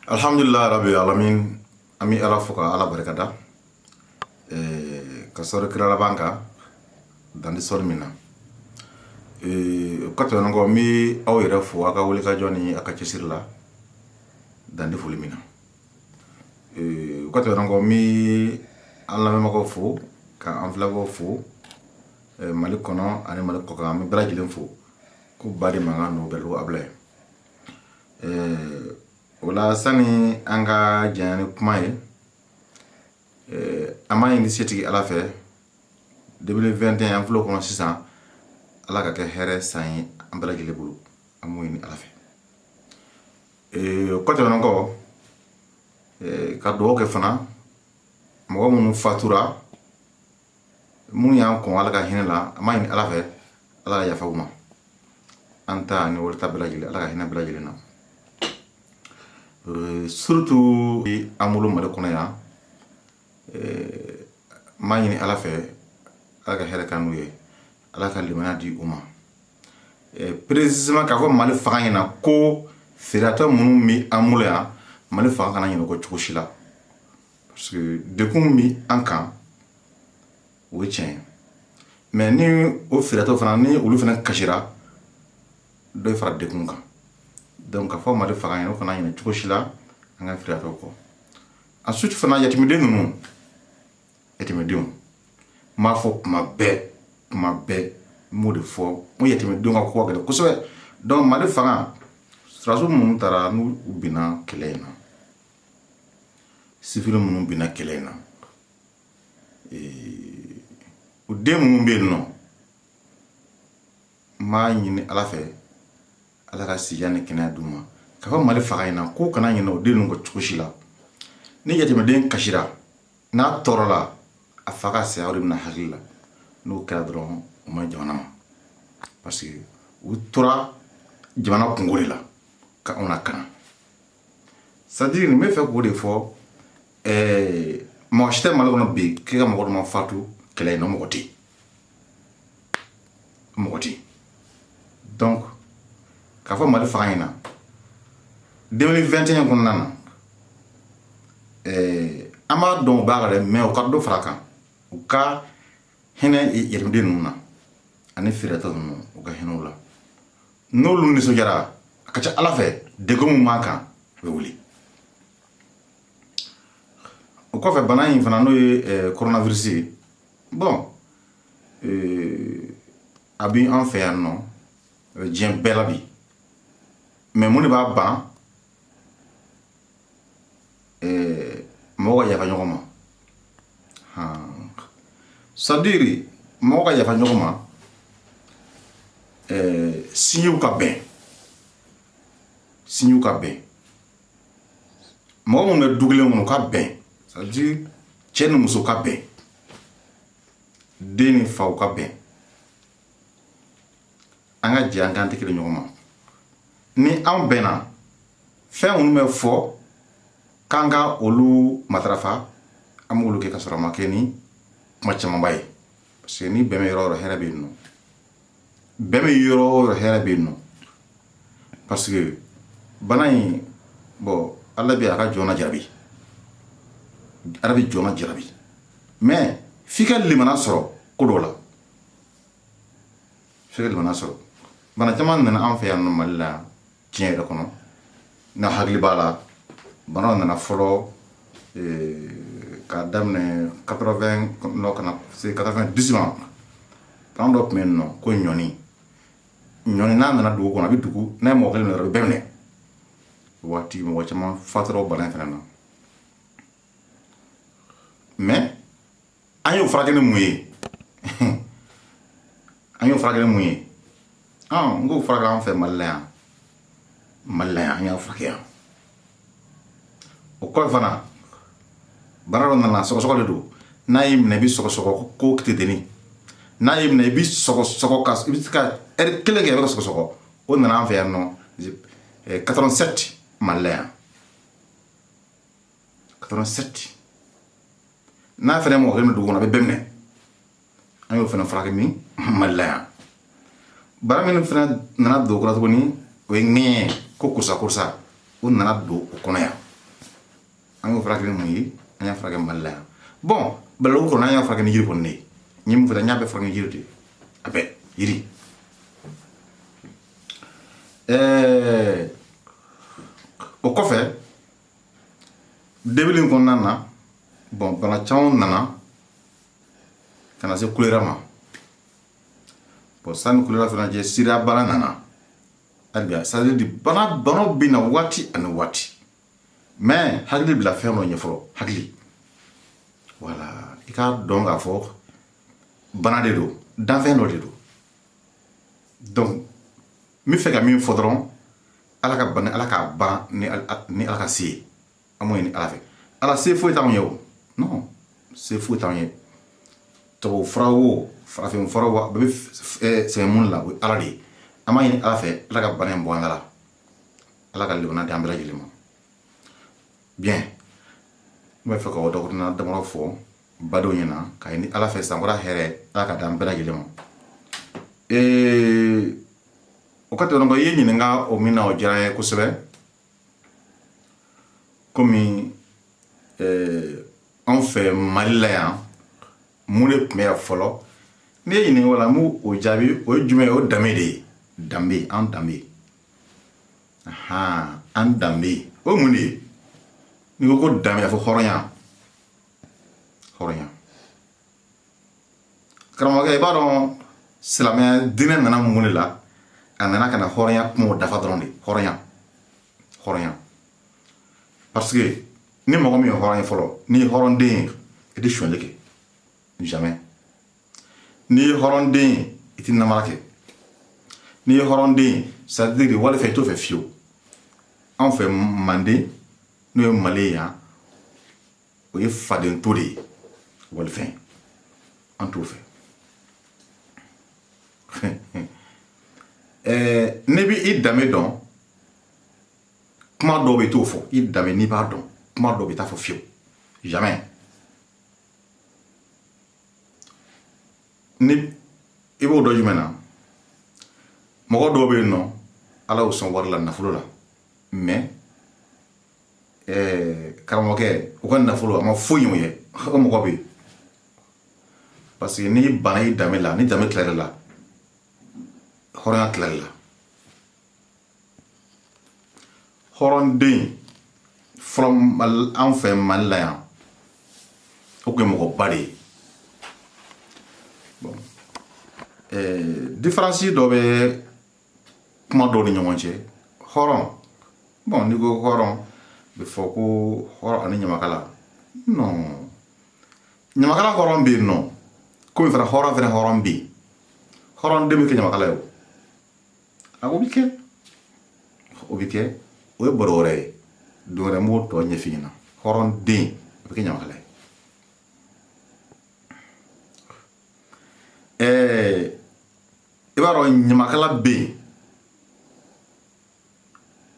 Alhamdulillah rabbi alamin. An bɛ Ala fo ka Ala barikada ka sɔli kira laban kan dan tɛ sɔli min na. O ka tɛmɛnen kɔ, n bɛ aw yɛrɛ fo aw ka wulikajɔ ni aw ka cɛsiri la, dan tɛ foli min na. O ka tɛmɛnen kɔ, n bɛ an lamɛnbagaw fo ka an filɛbagaw fo Mali kɔnɔ ani Mali kɔkan. An bɛ bɛɛ lajɛlen fo ko ba de mankan n'o bɛɛ abila ye. O la, sani an ka janya ni kuma ye, an b'a ɲini setigi Ala fɛ, 2021 an filɛ o kɔnɔ sisan, Ala ka kɛ hɛrɛ san ye an bɛɛ lajɛlen bolo. An b'o ɲini Ala fɛ. O kɔ tɛmɛnen kɔ, ka dugawu kɛ fana mɔgɔ minnu fatura, minnu y'an kɔn, Ala ka hinɛ la. An b'a ɲini Ala fɛ, Ala ka yafa u ma, an ta ni wari ta bɛɛ lajɛlen, Ala ka hinɛ bɛɛ lajɛlen na, surtout an bolo Mali kɔnɔ yan. N b'a ɲini Ala fɛ, Ala ka hɛrɛ k'an n'u ye, Ala ka limaniya di u ma. Précisément, k'a fɔ Mali fanga ɲɛna ko feereatɔ minnu bɛ an bolo yan, Mali fanga kana ɲinɛ o kɔ cogo si la, parce que dekun min an kan, o ye tiɲɛ ye. Mais ni o feereatɔ fana, ni olu fana kasira, dɔ fara dekun kan. Donc, k'a fɔ Mali fanga ɲɛna, o kana ɲinɛ cogo si la an ka feereatɔ kɔ. Ensuite fana, yatimɛden ninnu, yatimɛdenw, n b'a fɔ kuma bɛɛ, kuma bɛɛ n b'o de fɔ, n ko yatimɛdenw ka ko ka gɛlɛn kosɛbɛ. Donc, Mali fanga, sɔrɔdasiw minnu taara n'u binna kɛlɛ in na, civil minnu binna kɛlɛ in na, u den minnu bɛ yen nɔ, n b'a ɲini Ala fɛ, Ala ka sijan ni kɛnɛya d'u ma. K'a fɔ Mali fanga ɲɛna k'u kana ɲinɛ o den ninnu kɔ cogo si la. Ni yatimɛden kasira, n'a tɔɔrɔla, a fa ka saya, o de bɛna hakili la. N'o kɛra dɔrɔn, o ma jamana ma, parce que u tora jamana kungo de la ka anw lakana. C'est à dire, n bɛ fɛ k'o de fɔ, mɔgɔ si tɛ Mali kɔnɔ bi k'e ka mɔgɔ dɔ ma fatu kɛlɛ in na. Mɔgɔ tɛ yen, mɔgɔ tɛ yen. Donc, k'a fɔ Mali fanga ɲɛna, 2021 kɔnɔna na, an b'a dɔn u b'a la dɛ, mais u ka dɔ fara a kan, u ka hinɛ yɛrɛmiden ninnu na ani feeretɔ ninnu, u ka hinɛ u la. N'olu nisɔndiyara, a ka ca Ala fɛ, degun min b'an kan, a bɛ wuli. O kɔfɛ, bana in fana, n'o ye coronavirus ye, bon, a bɛ an fɛ yan nɔ, a bɛ diɲɛ bɛɛ la bi. Mais mun de b'a ban? Mɔgɔw ka yafa ɲɔgɔn ma. C'est à dire, mɔgɔw ka yafa ɲɔgɔn ma, sinjiw ka bɛn, sinjiw ka bɛn, mɔgɔ minnu bɛ du kelen kɔnɔ, u ka bɛn. C'est à dire, cɛ ni muso ka bɛn, den ni faw ka bɛn, an ka jɛ an k'an tɛgɛ di ɲɔgɔn ma. Ni anw bɛnna, fɛn minnu bɛ fɔ k'an ka olu matarafa, an b'olu kɛ ka sɔrɔ a ma kɛ ni kuma camanba ye, parce que ni bɛn bɛ yɔrɔ o yɔrɔ, hɛrɛ bɛ yen nɔ. Bɛn bɛ yɔrɔ o yɔrɔ, hɛrɛ bɛ yen nɔ, parce que bana in, bon, Ala bɛ a ka jɔn na jarabi, Ala bɛ jɔn na jarabi, mais f'i ka limana sɔrɔ ko dɔ la, f'i ka limana sɔrɔ. Bana caman nana an fɛ yan nɔ Mali la yan, diɲɛ yɛrɛ kɔnɔ, n'a hakili b'a la, banaw nana fɔlɔ k'a daminɛ 80 nɔ ka na se 90 ma. Bana dɔ tun bɛ yen nɔ ko ɲɔni. Ɲɔni, n'a nana dugu kɔnɔ, a bɛ dugu, n'a ye mɔgɔ kelen minɛ dɔrɔn, a bɛ bɛɛ minɛ. O waati, mɔgɔ caman fatura o bana in fana na. Mais an y'o furakɛ ni mun ye? An y'o furakɛ ni mun ye? N k'o furakɛ an fɛ Mali la yan, Mali la yan, an y'a furakɛ yan. O kɔfɛ fana, bana dɔ nana, sɔgɔsɔgɔ de don. N'a y'i minɛ, i bɛ sɔgɔsɔgɔ ko tɛtɛni. N'a y'i minɛ, i bɛ sɔgɔsɔgɔ ka i bɛ se ka ɛri kelen kɛ i bɛ ka sɔgɔsɔgɔ. O nana an fɛ yan nɔ 87 Mali la yan, 87. N'a fɛnɛ mɔgɔ kelen bɛ dugu kɔnɔ, a bɛ bɛɛ minɛ. An y'o fɛnɛ furakɛ min Mali la yan. Bana min fɛnɛ nana don o kɔnɔ tuguni, o ye ŋɛɲɛ ko kurusa kurusa, o nana don o kɔnɔ yan. An y'o furakɛ ni mun ye? An y'a furakɛ Mali la yan. Bon, balawu kɔnɔ, an y'a furakɛ ni yiri kɔni de ye. N ye mun fɔ? N y'a bɛɛ furakɛ ni yiri de ye, a bɛɛ yiri. O kɔfɛ, début in kɔnɔna na, bon, bana caman nana ka na se choléra ma. Bon, sani choléra fana cɛ, sida bana nana hali bi. C'est à dire, bana bɛ na waati ani waati. Mais hakili bila fɛn dɔ ɲɛ fɔlɔ, hakili. Voilà, i k'a dɔn k'a fɔ bana de don, danfɛn dɔ de don. Donc n bɛ fɛ ka min fɔ dɔrɔn, Ala ka bana, Ala k'a ban ni Ala ka se ye. An m'o ɲini Ala fɛ. Ala se foyi t'anw ye o, non, se foyi t'anw ye. Tubabu fura o, farafin fura o, a bɛɛ bɛ sɛbɛn mun la? O ye Ala de ye. An b'a ɲini Ala fɛ, Ala ka bana in bɔ an da la, Ala ka limaniya di an bɛɛ lajɛlen ma. Bien, n bɛ fɛ ka o dakurunna damadɔ fɔ badenw ɲɛna k'a ɲini Ala fɛ, sankura hɛrɛ, Ala ka d'an bɛɛ lajɛlen ma. O ka tɛmɛ, i ye ɲininka o min na, o diyara n ye kosɛbɛ. Komi anw fɛ Mali la yan, mun de tun bɛ yan fɔlɔ? N'i ye ɲininka o la, n b'o o jaabi. O ye jumɛn ye? O danbe de ye, danbe, an danbe. An danbe, o ye mun de ye? N'i ko ko danbe, a fɔ hɔrɔnya, hɔrɔnya. Karamɔgɔkɛ, i b'a dɔn silamɛya diinɛ nana mun de la? A nana ka na hɔrɔnya kumaw dafa dɔrɔn de. Hɔrɔnya, hɔrɔnya, parce que ni mɔgɔ min ye hɔrɔn ye fɔlɔ, n'i ye hɔrɔnden ye, i tɛ sonyali kɛ jamais. N'i ye hɔrɔnden ye, i tɛ namara kɛ. N'i ye hɔrɔnden ye, c'est à dire wali fɛ, i t'o fɛ fiyewu. Anw fɛ Manden, n'o ye Mali ye yan, o ye faden to de ye. Walifɛn, an t'o fɛ. N'i bɛ i danbe dɔn, kuma dɔw bɛ i t'o fɔ. I danbe, n'i b'a dɔn, kuma dɔw bɛ i t'a fɔ fiyewu, jamais. Ni i b'o dɔn jumɛn na? Mɔgɔ dɔw bɛ yen nɔ, Ala y'u sɔn wari la, nafolo la, mais karamɔgɔkɛ, u ka nafolo a ma foyi ɲɛ u ye. O mɔgɔ bɛ yen, parce que n'i banna i danbe la, ni danbe tilara la, hɔrɔnya tilara la. Hɔrɔnden fɔlɔ anw fɛ Mali la yan, o tun ye mɔgɔba de ye. Bon, différence dɔ bɛ kuma dɔw ni ɲɔgɔn cɛ. Hɔrɔn, bon, n'i ko hɔrɔn, bɛ fɔ ko hɔrɔn ani ɲamakala. Non, ɲamakala hɔrɔn bɛ yen nɔ, komi fana hɔrɔn fana hɔrɔn bɛ yen. Hɔrɔn den bɛ kɛ ɲamakala ye o, a o bɛ kɛ, o bɛ kɛ. O ye baro wɛrɛ ye, don wɛrɛ n b'o tɔ ɲɛf'i ɲɛna. Hɔrɔn den, o bɛ kɛ ɲamakala ye. I b'a dɔn ɲamakala bɛ yen,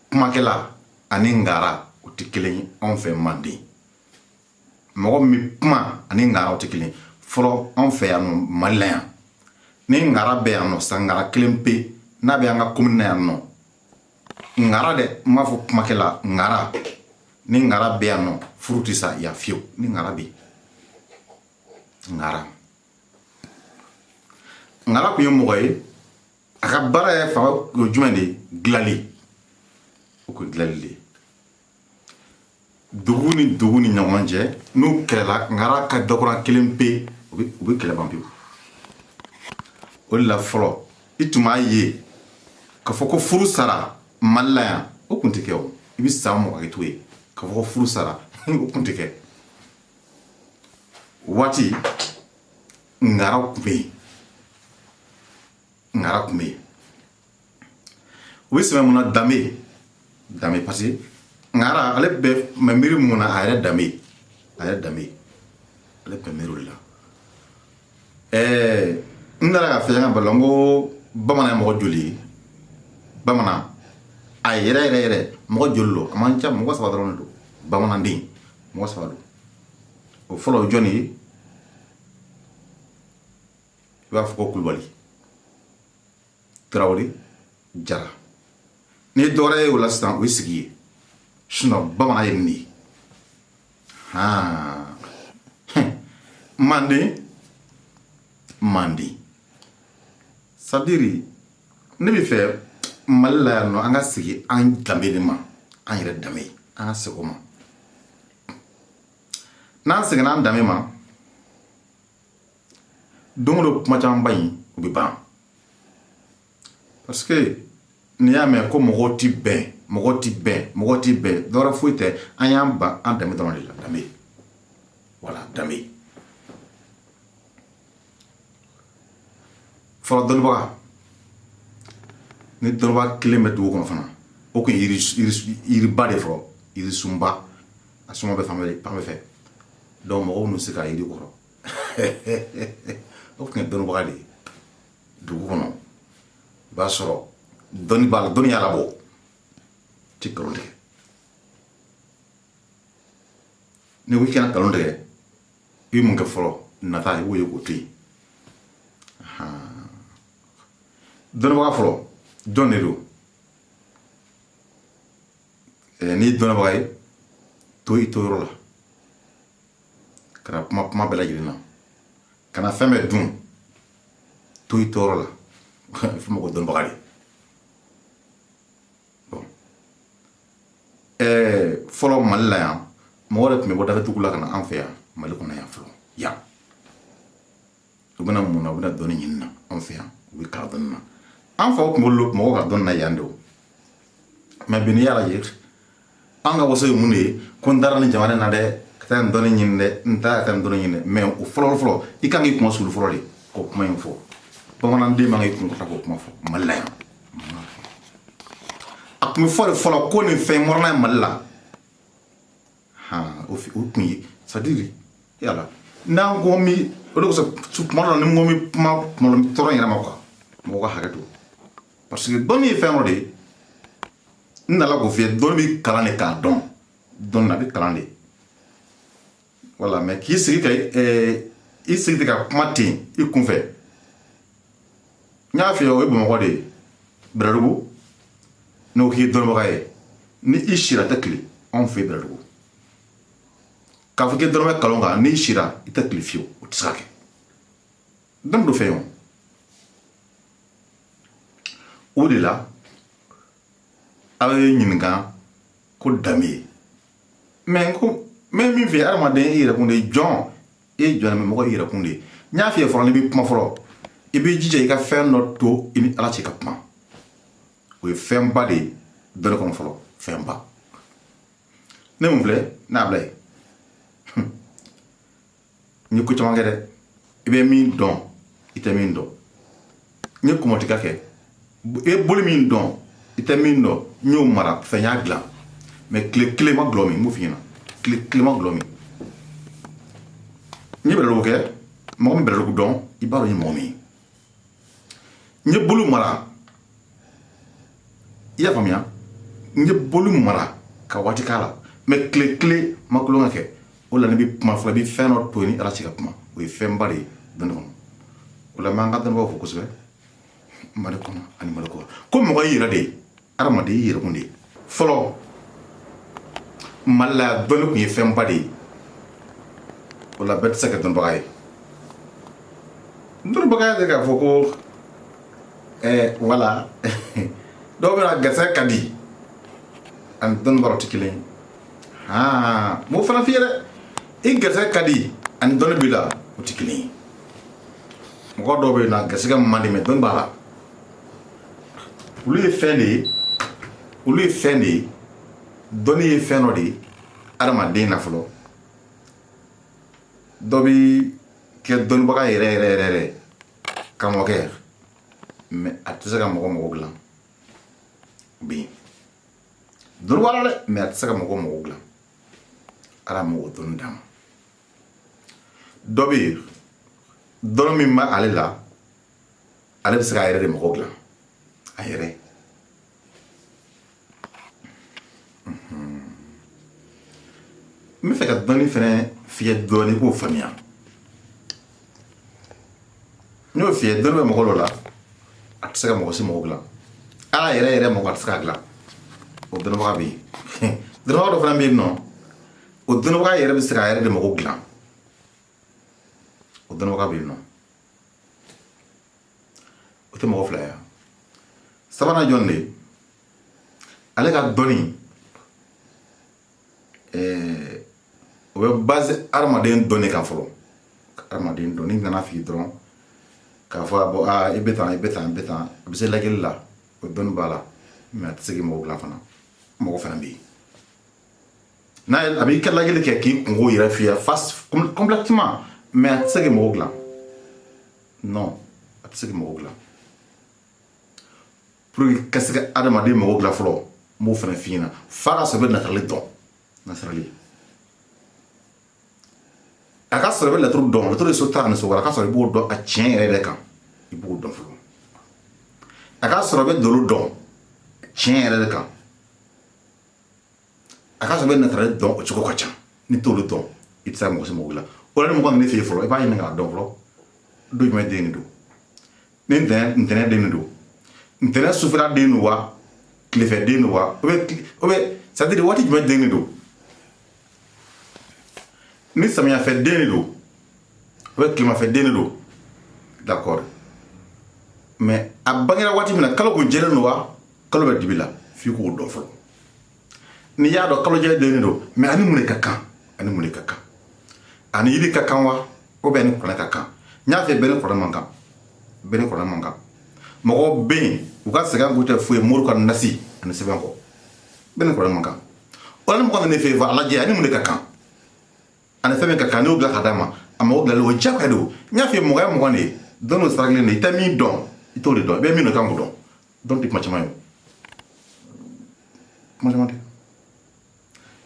kumakɛla ani ngara, o tɛ kelen ye anw fɛ Manden. Mɔgɔ min bɛ kuma ani ngara, o tɛ kelen ye. Fɔlɔ anw fɛ yan nɔ, Mali la yan, ni ngara bɛ yan nɔ sisan, ngara kelen pe n'a bɛ an ka commune na yan nɔ, ngara dɛ, n b'a fɔ kumakɛla, ngara, ni ngara bɛ yan nɔ, furu tɛ sa yan fiyewu. Ni ngara bɛ yen, ngara, ngara tun ye mɔgɔ ye, a ka baara ye fanga o jumɛn de ye? Dilali. O kun ye dilali de ye. Dugu ni dugu ni ɲɔgɔn cɛ, n'u kɛlɛla, ngara ka dakuran kelen pe, u bɛ kɛlɛ ban pewu. O de la fɔlɔ, i tun b'a ye k'a fɔ ko furu sara Mali la yan, o tun tɛ kɛ. O i bɛ san 20 kɛ to yen k'a fɔ ko furu sara, o tun tɛ kɛ. O waati ngaraw tun bɛ yen, ngara tun bɛ yen. U bɛ sɛbɛn mun na? Danbe, danbe. Parce que ngara, ale bɛ mɛ miiri mun na? A yɛrɛ danbe, a yɛrɛ danbe, ale bɛ miiri o de la. N nana ka fɛn ka balo la, n ko bamanan ye mɔgɔ joli ye? Bamanan a yɛrɛ yɛrɛ yɛrɛ, mɔgɔ joli don? A man ca, mɔgɔ saba dɔrɔn de don. Bamananden mɔgɔ saba don. O fɔlɔ, o jɔnni ye? I b'a fɔ ko Kulubali, Tarawele, Jara. N'i ye dɔ wɛrɛ ye o la sisan, o ye sigi ye. Sinon bamanan ye nin de ye. Han, manden manden, c'est à dire ne bɛ fɛ Mali la yan nɔ, an ka segin an danbe de ma, an yɛrɛ danbe, an ka segin o ma. N'an seginna an danbe ma, don o don kuma camanba in, o bɛ ban, parce que n'i y'a mɛn ko mɔgɔw ti bɛn, mɔgɔw ti bɛn, mɔgɔw ti bɛn, dɔwɛrɛ foyi tɛ, an y'an ban an danbe dɔrɔn de la. Danbe, voilà, danbe. Fɔlɔ dɔnnibaga, ni dɔnnibaga kelen bɛ dugu kɔnɔ fana, o kun ye yiriba de fɔlɔ, yirisunba, a suma bɛ fan bɛɛ fɛ. Donc mɔgɔw n'u se ka yiri kɔrɔ, o tun ye dɔnnibaga de ye dugu kɔnɔ. I b'a sɔrɔ dɔnni b'a la, dɔnni y'a labɔ, ti nkalon tigɛ. N'i ko k'i kana nkalon tigɛ, i bɛ mun kɛ fɔlɔ? Nata, i b'o ye k'o to yen. Dɔnnibaga fɔlɔ jɔn de don? N'i ye dɔnnibaga ye, to i to yɔrɔ la, kana kuma kuma bɛɛ lajɛlen na, kana fɛn bɛɛ dun, to i to yɔrɔ la. A bɛ f'o ma ko dɔnnibaga de. Bon, fɔlɔ Mali la yan, mɔgɔ de tun bɛ bɔ dafɛ dugu la ka na an fɛ yan Mali kɔnɔ yan fɔlɔ yan. U bɛna mun na? U bɛna dɔnni ɲini na an fɛ yan, u bɛ kalan dɔnni na. An faw tun b'olu mɔgɔw ka dɔnni na yan de o. Mais bi, n'i y'a lajɛ, an ka waso ye mun de ye? Ko n taara nin jamana in na dɛ, ka taa nin dɔnni ɲini dɛ, n taara ka taa nin dɔnni ɲini dɛ. Mais o fɔlɔ fɔlɔ, i kan k'i kun sulu fɔlɔ de k'o kuma in fɔ. Bamananden man k'i kun kɔrɔta k'o kuma fɔ Mali la yan. A tun bɛ fɔ de fɔlɔ ko nin fɛn bɔra n'a ye Mali la. Han, o tun ye, c'est à dire yala n'an ko mi, o de kosɔn tuma dɔ la ni n ko n bɛ kuma, tuma dɔ n bɛ tɔɔrɔ n yɛrɛ ma quoi, mɔgɔ ka hakɛ to, parce que dɔnni ye fɛn dɔ de ye. N nana k'o f'i ye, dɔnni bɛ kalan de k'a dɔn, dɔnni a bɛ kalan de, voilà. Mais k'i sigi ka i sigi ten ka kuma ten i kunfɛ, n y'a f'i ye, o ye Bamakɔ de ye, Bɛlɛdugu. N'o k'i ye dɔnnibaga ye, ni i sira, tɛ tile anw fɛ yen Bɛlɛdugu. K'a fɔ k'i ye dɔrɔmɛ kalon kan, n'i sira, i tɛ tile fiyewu, o tɛ se ka kɛ. Dɔnni don fɛn ye o. O de la aw ye ɲininka ko danbe. Mais ko n bɛ min f'i ye, adamaden i yɛrɛkun de ye jɔn, i ye jɔn, mais mɔgɔ i yɛrɛkun de ye. N y'a f'i ye fɔlɔ, n'i bɛ kuma fɔlɔ, i b'i jija i ka fɛn dɔ to i ni Ala cɛ ka kuma. O ye fɛnba de ye dɔnni kɔnɔ fɔlɔ, fɛnba. Ne mun filɛ, ne y'a bila yen, n ye ko caman kɛ dɛ. I bɛ min dɔn, i tɛ min dɔn, n ye kɔmɔtiga kɛ. I ye boli min dɔn, i tɛ min dɔn, n y'o mara fɛn, y'a dilan. Mais tile kelen ma dɔlɔ min, n b'o f'i ɲɛna, tile kelen ma dɔlɔ min. N ye bɛlɛdugu kɛ, mɔgɔ min bɛlɛdugu dɔn, i b'a dɔn n ye mɔgɔ min ye. N ye bolo mara, i y'a faamuya, n ye bolo mara ka waati k'a la, mais tile kelen ma tulonkɛ kɛ. O la, ne bɛ kuma fɔlɔ, i bɛ fɛn dɔ to yen ni Ala cɛ ka kuma. O ye fɛnba de ye dɔnni kɔnɔ. O la, n b'an ka dɔnnibagaw fo kosɛbɛ Mali kɔnɔ ani Mali kɔ. Ko mɔgɔ y'i yɛrɛ de ye, adamaden y'i yɛrɛkun de ye. Fɔlɔ Mali la, dɔnni tun ye fɛnba de ye. O la, bɛɛ tɛ se ka kɛ dɔnnibaga ye. Dɔnnibagaya tɛ k'a fɔ ko wala dɔw bɛna gɛrɛsɛgɛ ka di ani dɔnni tɛ kelen ye. Haa, m'o fana f'i ye dɛ, i gɛrɛsɛgɛ ka di ani dɔnni b'i la, o tɛ kelen ye. Mɔgɔ dɔw bɛ yen nɔ, a gɛrɛsɛgɛ man di, mais dɔnni b'a la. Olu ye fɛn de ye, olu ye fɛn de ye. Dɔnni ye fɛn dɔ de ye adamaden na fɔlɔ. Dɔ bɛ kɛ dɔnnibaga yɛrɛ yɛrɛ yɛrɛ yɛrɛ, karamɔgɔkɛ, mais a tɛ se ka mɔgɔ mɔgɔ dilan. O bɛ yen, dɔnni b'a la dɛ, mais a tɛ se ka mɔgɔ mɔgɔ dilan. Ala m'o dɔnni d'a ma. Dɔ bɛ yen, dɔnni min bɛ ale la, ale bɛ se k'a yɛrɛ de mɔgɔ dilan a yɛrɛ. N bɛ fɛ ka dɔnni fɛnɛ f'i ye dɔɔni k'o faamuya. N y'o f'i ye, dɔnni bɛ mɔgɔ dɔ la, a tɛ se ka mɔgɔ si mɔgɔ dilan. Ala yɛrɛ yɛrɛ mɔgɔ, a tɛ se k'a dilan. O dɔnnibaga bɛ yen. Dɔnnibaga dɔ fana bɛ yen nɔ, O dɔnnibaga yɛrɛ bɛ se k'a yɛrɛ de mago dilan. O dɔnnibaga bɛ yen nɔ, o tɛ mɔgɔ fila ye. Sabanan jɔn de ye? Ale ka dɔnni, o bɛ base hadamaden dɔnni kan fɔlɔ. Hadamaden dɔnni nana f'i dɔrɔn k'a fɔ a bɔn, aa, i bɛ tan, i bɛ tan, i bɛ tan. A bɛ se lajɛli la, o dɔnni b'a la, mais a tɛ se k'i mago dilan fana. Mɔgɔ fana bɛ yen n'a ye, a b'i ka lajɛli kɛ k'i kungo yɛrɛ f'i ye face complètement, mais a tɛ se k'i mago dilan. Non, a tɛ se k'i mago dilan. Pour que ka se ka adamaden mago dilan fɔlɔ, n b'o fana f'i ɲɛna, f'a ka sɔrɔ i bɛ nasarali dɔn. Nasarali, a ka sɔrɔ i bɛ laturu dɔn. Laturu ye so 10 ani so 6. A ka sɔrɔ i b'o dɔn a tiɲɛ yɛrɛ yɛrɛ kan, i b'o dɔn fɔlɔ. A ka sɔrɔ i bɛ dolo dɔn tiɲɛ yɛrɛ de kan. A ka sɔrɔ i bɛ nasarali dɔn. O cogo ka ca. N'i t'olu dɔn, i tɛ se ka mɔgɔ si mago dilan. O la, ni mɔgɔ nana i fɛ yen fɔlɔ, i b'a ɲini k'a dɔn fɔlɔ don jumɛn den de don. Ni ntɛnɛn, ntɛnɛn den de don, ntɛnɛn sufɛla den don wa, tilefɛ den don wa, o bɛ, c'est à dire waati jumɛn den de don. Ni samiyafɛ den de don, o bɛ tilemafɛ den de don, d'accord, mais a bangera waati min na, kalo kun jɛlen don wa, kalo bɛ dibi la, f'i k'o dɔn fɔlɔ. N'i y'a dɔn kalo jɛ den de don, mais ani mun de ka kan? Ani mun de ka kan? Ani yiri ka kan wa, ou bien ani kuranɛ ka kan? N y'a fɛ, bɛɛ ni kuranɛ man kan, bɛɛ ni kuranɛ man kan. Mɔgɔw bɛ yen, u ka sɛgɛn ko tɛ foyi ye mori ka nasi ani sɛbɛn kɔ. Bɛɛ ni kuranɛ man kan. O la, ni mɔgɔ nana ne fɛ yen fɔ, a lajɛ ani mun de ka kan, ani fɛn min ka kan. N'o bila ka d'a ma, a mago dilanlen, o diyagoya don. N y'a f'i ye, mɔgɔ ye mɔgɔ de ye, dɔnni o sira kelen de. I tɛ min dɔn, i t'o de dɔn. I bɛ min dɔn, i kan k'o dɔn. Dɔn tɛ kuma caman ye o, kuma caman tɛ.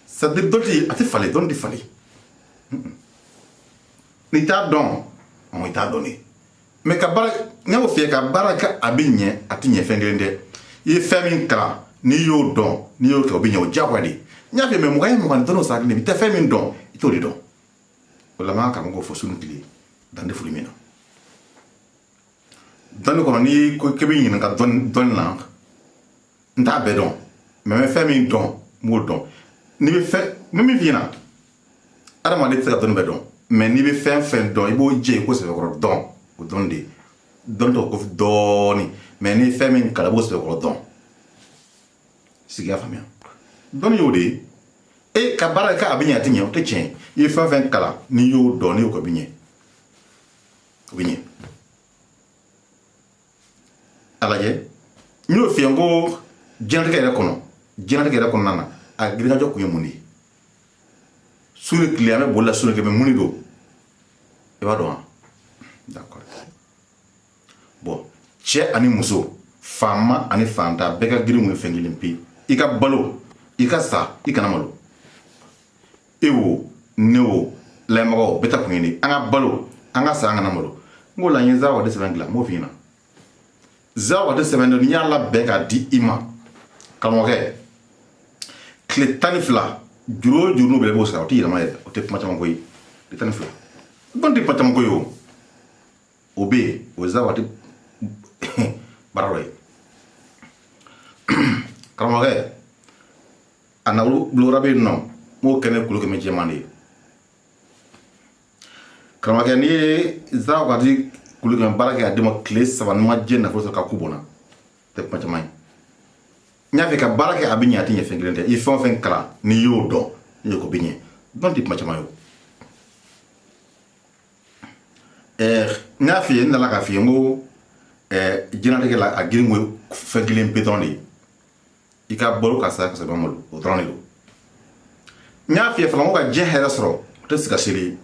C'est à dire dɔn tɛ, a tɛ falen, dɔn tɛ falen. N'i t'a dɔn, i t'a dɔn de. Mais ka baara, n y'o f'i ye, ka baara kɛ, a bɛ ɲɛ, a tɛ ɲɛ, fɛn kelen tɛ. I ye fɛn min kalan, n'i y'o dɔn, n'i y'o kɛ, o bɛ ɲɛ, o diyagoya de. N y'a f'i ye, mais mɔgɔ ye mɔgɔ ni dɔnni o sira kelen de. I tɛ fɛn min dɔn, i t'o de dɔn. O la, n b'an karamɔgɔw fɔ su ni tile, dan tɛ foli min na dɔnni kɔnɔ. N'i ko k'i bɛ ɲininka dɔnni na, n t'a bɛɛ dɔn, mais n bɛ fɛn min dɔn, n b'o dɔn. N'i bɛ fɛn, n bɛ min f'i ɲɛna, adamaden tɛ se ka dɔnni bɛɛ dɔn, mais n'i bɛ fɛn fɛn dɔn, i b'o jɛ i ko sɛbɛkɔrɔ dɔn. O dɔnni de, dɔnni tɔgɔ ko dɔɔni, mais n'i ye fɛn min kalan, i b'o sɛbɛkɔrɔ dɔn. Sigi y'a faamuya, dɔnni y'o de ye. E ka baara kɛ, a bɛ ɲɛ, a tɛ ɲɛ, o tɛ tiɲɛ ye. I ye fɛn fɛn kalan, n'i y'o dɔn, n'i y'o kɛ, o bɛ ɲɛ, o bɛ ɲɛ. A lajɛ, n y'o f'i ye, n ko diɲɛlatigɛ yɛrɛ kɔnɔ, diɲɛlatigɛ yɛrɛ kɔnɔna na, a girinkajɔ kun ye mun de ye? Su ni tile, an bɛ boli la su ni tile, mais mun de don? I b'a dɔn wa? D'accord. Bon, cɛ ani muso, faama ani fantan, bɛɛ ka girin kun ye fɛn kelen pe: i ka balo, i ka sa, i kana malo. E wo, ne wo, layɛmɔgɔw bɛɛ ta kun ye de an ka balo, an ka sa, an kana malo. N ko la, n ye zawa de sɛbɛn dilan, n b'o f'i ɲɛna. Zawa de sɛbɛn dɔ, n'i y'a labɛn k'a di i ma, karamɔgɔkɛ, tile 12, juru o juru n'o bɛ, i b'o sara. O tɛ yɛlɛma yɛrɛ, o tɛ kuma caman ko ye. Tile 12, dɔn tɛ kuma caman ko ye. O bɛ yen, o ye zawa de baara dɔ ye. Karamɔgɔkɛ, a nafolo bulon bɛ yen nɔ, n b'o kɛ ne kulo 100 jɛman de ye. Karamɔgɔkɛ, n'i ye zawa di kulo 100 baara kɛ a d'i ma, tile 3, n'i ma diɲɛ nafolo sɔrɔ ka ku bɔnna, tɛ kuma caman ye. N y'a fɛ, ka baara kɛ, a bɛ ɲɛ, a tɛ ɲɛ, fɛn kelen tɛ. I ye fɛn o fɛn kalan, n'i y'o dɔn, n'i y'o kɛ, o bɛ ɲɛ. Dɔn tɛ kuma caman ye. O n y'a f'i ye, n nana k'a f'i ye, n ko diɲɛlatigɛ la, a girin ko ye fɛn kelen pe dɔrɔn de ye: i ka balo, ka sa, ka sɔrɔ i ma malo. O dɔrɔn de don. N y'a f'i ye fana, n ko ka diɲɛ hɛrɛ sɔrɔ, o tɛ sigi ka seli ye.